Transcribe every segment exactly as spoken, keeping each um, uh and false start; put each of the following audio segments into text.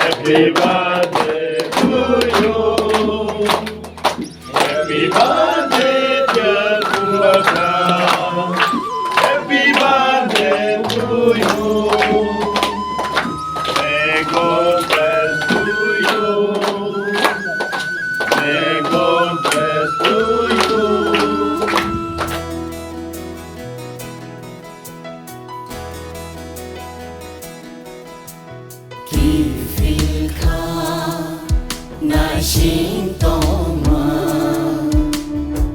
Happy birthday to you. Happy birthday, dear Tulasa. Happy birthday to you. May God bless to you. May God bless to you. Kiphilkha naising tongma,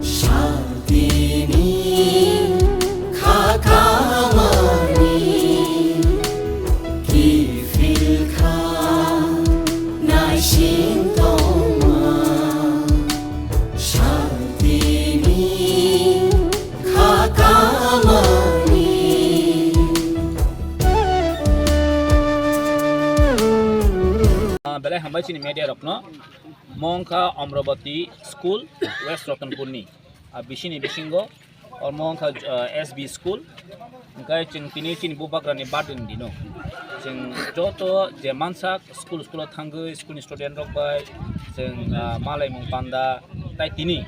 saltini khakamani. Kiphilkha naising tongma, saltini khakamani. Ah, belai hambai chini media rokno. Mo wngkha Amravati School, West Ratanpurni. Ah, bisini bisingo, omo wngkha, ah, S B School. Hwnkhe chwng tini chini bubagrani birthday ni dino. Chwng joto je mansak school, school o thangwi, school ni student rok bai chwng, ah, malaimung panda, tai tini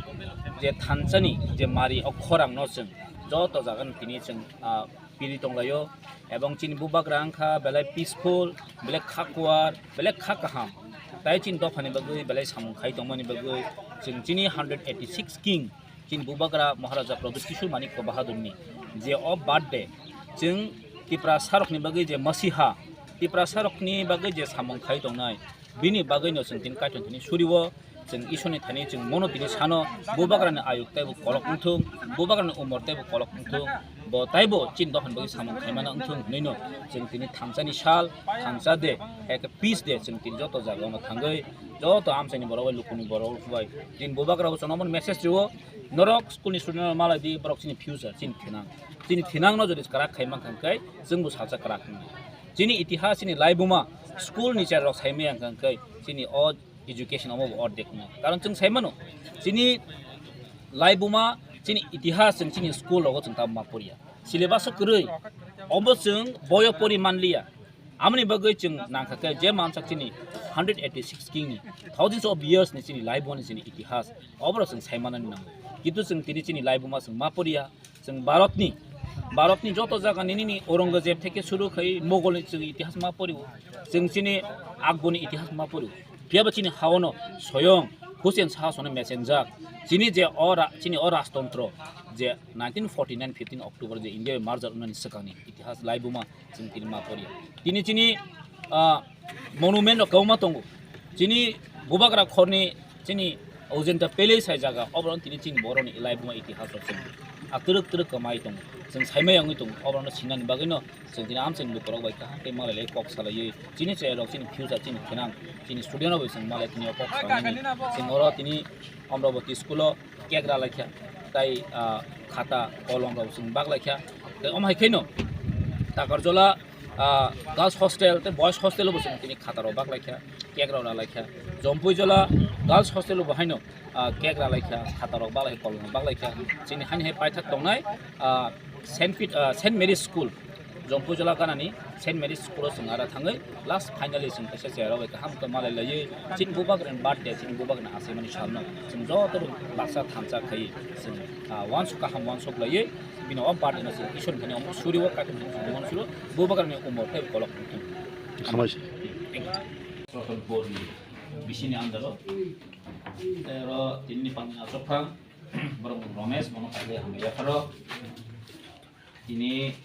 je thansani je mari o khorang no chwng joto jaga ni tini chwng, ah, piri tonglaio, ebong chini bubagra wngkha belai peaceful, belai khakuar, belai kha kaham. Tai chini dophani bagwi belai samung khai tongmani bagwi chwng chini hundred eighty six king, chini bubagra Maharaja Pradyut Kishore Manikya Bahadurni je o birthday, chwng Tiprasarokni bagwi je masiha, Tiprasarokni bagwi je samung khai tongnai, bini bagwino chwng tini Kaitor thani surio. Chwng Isorni thani chwng mono tini sano, bubagrani ayuk taibo kolok wngthung, bubagrani umor taibo kolok wngthung, bo taibo chini dophani bagwi samung khaimano wngthung hwnwino chwng tini thansani sal, thansa de, hai khe peace de chwng tini joto jagao thangwi joto amchaini borok bai, lukuni borok bai chini bubagrabo chwngno message rio, norok school ni student rok malai di, borok chini future, chini thinang, chini thinangno jodi kwrak khai mankha hwnkhe chwngbo salsa kwrak wngnai. Chini itihas, chini laibuma school ni cherrok saimaya hwnkhe chini o education omo bo ordek wngya. Karon chwng sai mano, chini laibuma, chini itihas chwng chini school rogo chwng tamo ma poriya. Syllabus o kwrwi, omo chwng boyo pori manliya. Amoni bagwi chwng nangkha khe je mansak chini hundred eighty six king ni, thousands of years ni chini laibuma ni chini itihas, oborok chwng sai manani nango. Kintu chwng tini chini laibuma chwng ma poriya. Chwng Bharatni, Bharatni joto jaga nini ni Aurangzeb theke suru khai Mogolni chwng itihas ma poriwo. Chwng chini Akborni itihas ma poriwo. Phiyaba chini haono soyong Hussein Shah sono mesenjak. Chini je o ra-, chini o rajtontro je nineteen forty nine fifteen October je India merger wngnani swkangni itihas laibuma chwng tini ma poriya. Tini chini, ah, monument rok kwbangma tongo. Chini bubagra khorni chini Ajanta Palace hai jaga, oborok tini chini borokni laibuma itihas rok chwng a twrwk twrwk kwmai tongo. Chwng saimai wngwi tongo, oborokno sinani bagwino chwng tini amchaini lukurok bai kaham khe malai lai kok salaiwi chini cherairok, chini future, chini thinang, chini student rok bai chwng malai tini o kok salainani. Chwng oro tini Amravati school o cake ra laikha, tai, ah, khata kolom rok chwng bak laikha. Tai omo hai khaino Takarjola, ah, girls hostel tei boys hostel bo chwng tini khata rok bak laikha, cake rok ra laikha. Jompuijola girls hostel bo haino, ah, cake ra laikha, khata rok bak laikha, kolom rok bak laikha. Chini hani hai paithak tongnai, ah, Saint Pet-, ah, Saint Mary School, Jompuijola ganani Saint Mary School o chwng ara thangwi last finally chwng kaisa cherairok bai kaham khe malai laiwi chini bubagrani birthday, chini bubagrani achaimani salno chwng joto baksa thansa khaiwi chwng, ah, uansuk kaham uansuk laiwi bini o birthday no chwng Isor ni thani omo suri o, Kaitor ni thani omo suri o, bubagrani umor tei kolok wngthung. Hambai se. Thank you. Proton Board ni bisini under o. Tei oro tini ni pangni achuk phang, borok Romesh, bono kaiwi hambai yapharo. Tini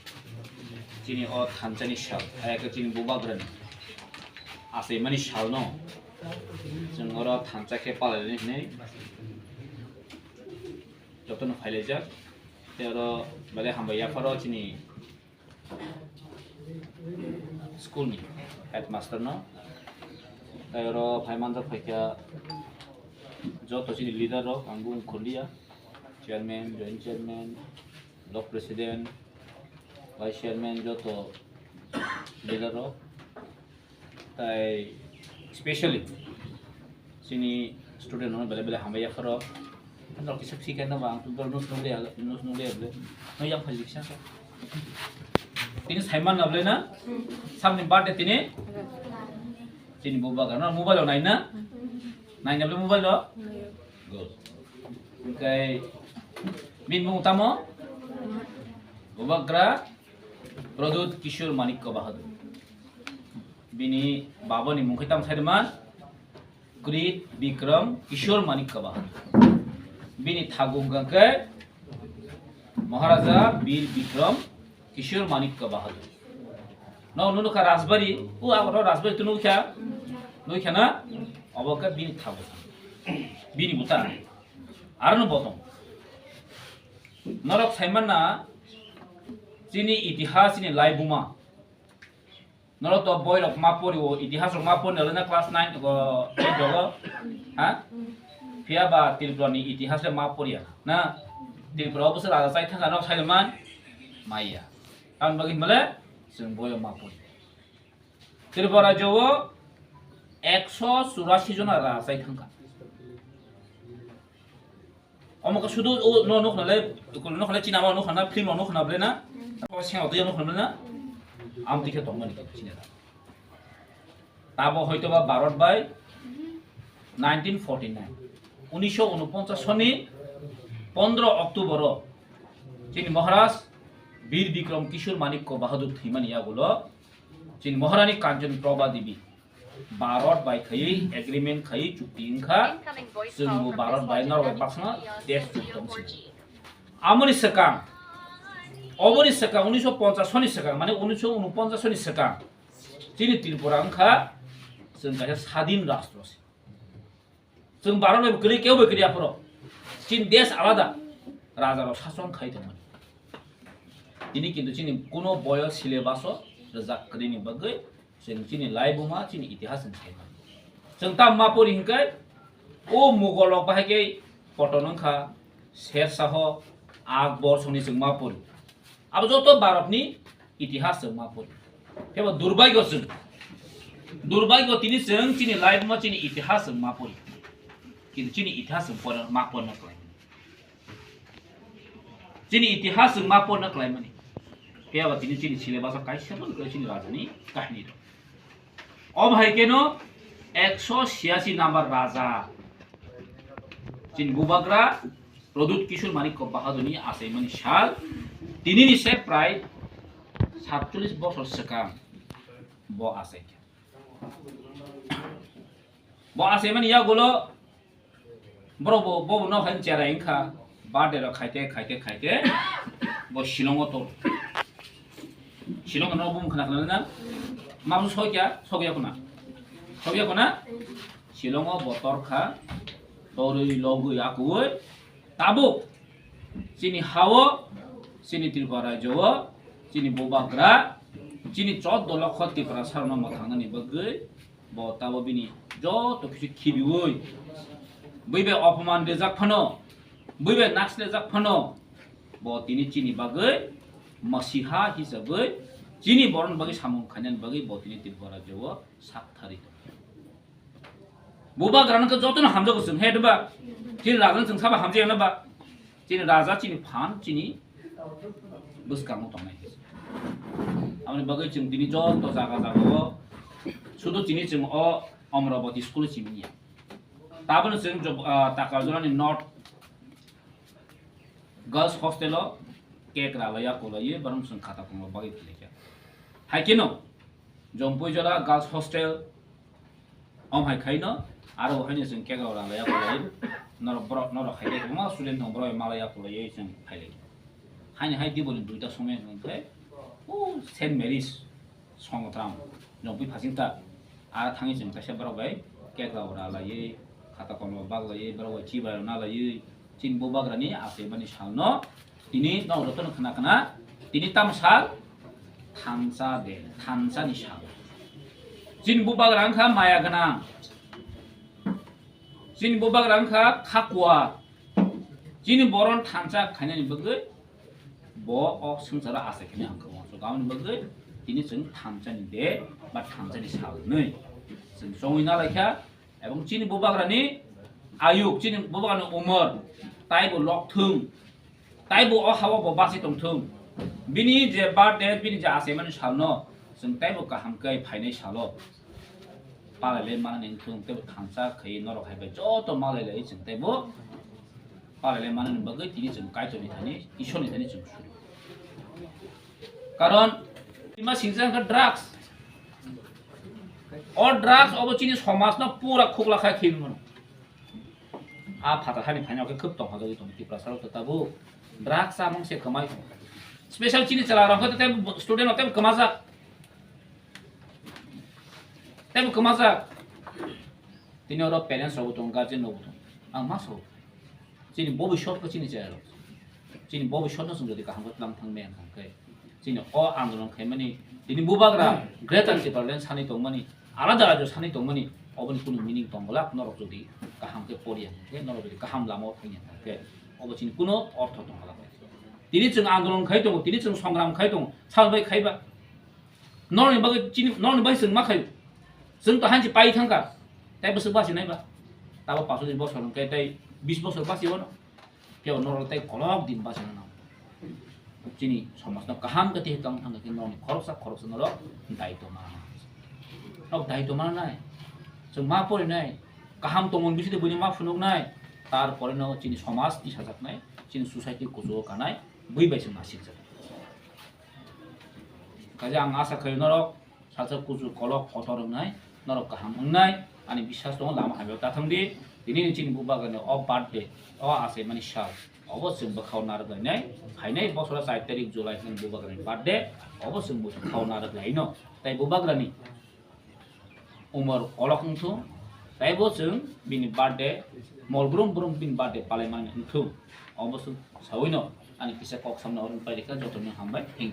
chini o thansani sal, ayakhe chini bubagrani achaimani salno chwng oro thansa khe palainani hwnwi jotono phailaijak. Tei oro belai hambai yapharo chini school ni headmaster no. Tei oro phai manjak phaikha joto chini leader rok, ang bo wngkha liya, chairman, joint chairman, block president, vice chairman, joto leader rok. Tai specially chini student rok belai belai hambai yapharo. Norok kisa phikha na ba, ang to norok nung le, nung le ble. No yang phajik sa. Tini Simon na ble na? Samni birthday tini? Chini bubagra no mobile o nai na? Nai na bole mobile o? Good. Hwnkhe bini mung tamo? Bubagra Pradyut Kishore Manikya Bahadur. Bini baba ni mung khe tamo sai man? Krit Bikram Kishore Manikya Bahadur. Bini thago hwnkha khe Maharaja Bir Bikram Kishore Manikya Bahadur. No, nunu kha Rajbari, u abo Rajbari tu nukha, nukha na? Abo khe bini thago. Bini buta. Aro no botong. Norok saiman na chini itihas ni laibuma. Norok to boirok ma pori o, itihas rok ma pori nalina class nine ko eight rogo. Ha? Phiya ba Tripura ni itihas le ma pori ya. Na? Tripura o bwswk raja chai thangkha norok sai man? Maya. Tamni bagwi hwnba le chwng boirok ma pori. Tripura rajyo o ekso churasi jona raja chai thangkha. Omo khe sudu o no nukho nale, nukho nale chini ama nukho na, film o nukho na ble na. O seng o twi nukho na ble na. Am twi khe tongmani chini da. Tabo hoito ba Bharat bai nineteen forty nine, unisho unoponchas soni pondro October o chini Maharaj Bir Bikram Kishore Manikya Bahadur thwimani yagulo chini Maharani Kanchan Prabha Devi Bharat bai khaiwi agreement khaiwi chukti wngkha, chwngbo Bharat bai norok bai baksana desh chuk tongsi. Amoni swkang, oboni swkang unisho ponchas soni swkang, mane unisho unoponchas soni swkang chini Tripura wngkha chwng kaisa sadin rastro se. Chwng Bharat bai kwrwi, kebo bai kwrwi aphuru. Chini desh alada, raja rok sason khai tongmani. Tini kintu chini kuno boyo syllabus o rwjak kwrwini bagwi chwng chini laibuma, chini itihas chwng sai mano. Chwng tam ma pori hinkhe o Mughal rok bahai khe Patan wngkha, Sher Shah, Akbar songni chwng ma pori. Abo joto Bharat ni itihas chwng ma pori. Kebo durbaigyo chwng. Durbaigyo tini chwng chini laibuma chini itihas chwng ma pori. Kintu chini itihas chwng pori ma porna kwlai. Chini itihas chwng ma porna kwlai mani. Kebo tini chini syllabus o kaisa phano kwlai chini raja ni kahini rok. Omo hai keno ekso siyasi number raja. Chini bubagra Pradyut Kishore Manikya Bahadurni achaimani sal, tinini se prai satcholish bosor swkang bo achaikha. Bo achaimani yagulo borok bo, bo, bo no hai cherai wngkha, birthday rok khaite, khaite, khaite, bo Shillong o tor. Shillong no bumung khna khna na? Mabu sokya, sokya kuna. Sokya kuna? Shillong o bo tor kha, torwi logwi akui, tabuk chini ha o, chini Tripura rajyo o, chini bubagra, chini choddo lokho Tiprasa rok no mwthangnani bagwi, bo tabo bini joto kisu khibiwi, bui bai opoman rijak phano, bui bai naslejak phano, bo tini chini bagwi masiha hisabwi chini borokni bagwi samung khainani bagwi bo tini Tripura rajyo o sak thari tongkha. Bubagra no khe jotono hamjago chwng, he ba? Chini raja no chwng sabo hamjaya na ba? Chini raja, chini phan, chini bwskango tongnai. Aboni bagwi chwng tini joto jaga jaga o, sudu tini chwng o Amravati school o simi ya. Taboni chwng job-, ah, Takarjala ni North Girls Hostel o cake ralaiya kwlaiwi, borok chwng khata tongma bagwi phaikha. Hai kheno Jompuijala Girls Hostel om hai khaino, aro haino chwng cake ralaiya kwlaiwi, norok borok, norok hai khe kwbangma student tongo, borok malaiya kwlaiwi chwng phailai. Haini hai diboni duita somoi hwnkhe, o Saint Mary's Songotram, Jompuiphasingta, a thangwi chwng kaisa borok bai cake rok ralaiwi, khata kolom bak laiwi, borok bai chibai rok nalaiwi, chini bubagrani achaimani salno tini nok jotono khna khna, tini tamo sal? Thansa de, thansani sal. Chini bubagra wngkha maya gwnang, chini bubagra wngkha khakuwa, chini boron thansa khainani bagwi bo o swngcharo achai khe ang khe uansuk. Aboni bagwi tini chwng thansani de ba thansani sal hwnwi chwng chongwi nalaikha, ebong chini bubagrani ayuk, chini bubagrani umor taibo lokthwng, taibo o ha-o bo bachai tongthwng, bini je birthday, bini je achaimani salno chwng taibo kaham khe phainai salo Malai le manani wngthung tei bo thansa khai norok hai bai joto malai lai chwng tei bo malai le manani bagwi tini chwng Kaitorni thani, Isorni thani chwng suri. Karon ima singjak kha drugs. O drugs obo chini somajno pura khukla khai khibimano. A phatar hani phaina khe khub tongthok jagwi tongo Tiprasa rok to tabuk drugs chamung se kwmai. Special chini chwla rok khe tei student rok tei kwmajak. Tei bo kwmajak. Tini oro parents rok bo tongo, guardian rok bo tongo. Ang ma sao? Chini bobishot khe chini chaya rok. Chini bobishot no chwng jodi kaham khe tlang thang maya hwnkhe. Chini o andolon khaimani, tini bubagra Greater Tipraland sani tongmani, alada rajyo sani tongmani, oboni kunu meaning tongwlak norok jodi kaham khe poriya hwnkhe, norok jodi kaham lama o thangya hwnkhe, obo chini kunu ortho tongwlak. Tini chwng andolon khai tongo, tini chwng songram khai tongo, salbai khaiba. Norokni bagwi chini, norokni bagwi chwng ma khaio. Chwng to hansi pai thangkha. Tei bwswk basi naiba. Tabo paso din bosor hwnkhe tei bis bosor basi wano. Phiya norok tei kolok din basi nang. Chini somajno kaham khe tei tong thangkha khe norokni khoroksa khoroksa norok daitwma. Norok daitwma nai. Chwng ma porinai. Kaham tongmani bisingtwi buini ma phunuknai. Tarpore no chini somaj tisajaknai. Chini society kuchugo kanai. Bui bai chwng nasikjak. Kaisa ang asa khaio norok salsa kuchuk kolok kotor wngnai, norok kaham wngnai, ani biswas tongo lama hamya ta thang di. Tini ni chini bubagrani o birthday, o achaimani sal, obo chwng bwkhao narwk lainai. Phainai bosoro char tarik July hwnwi bubagrani birthday, obo chwng bwkhao narwk laino. Tai bubagrani umor kolok wngthu, taibo chwng bini birthday, mol brum brum bini birthday palaimani wngthu. Obo chwng sawino ani kisa kok samna oroni pairikha, jotono hambai, thank you.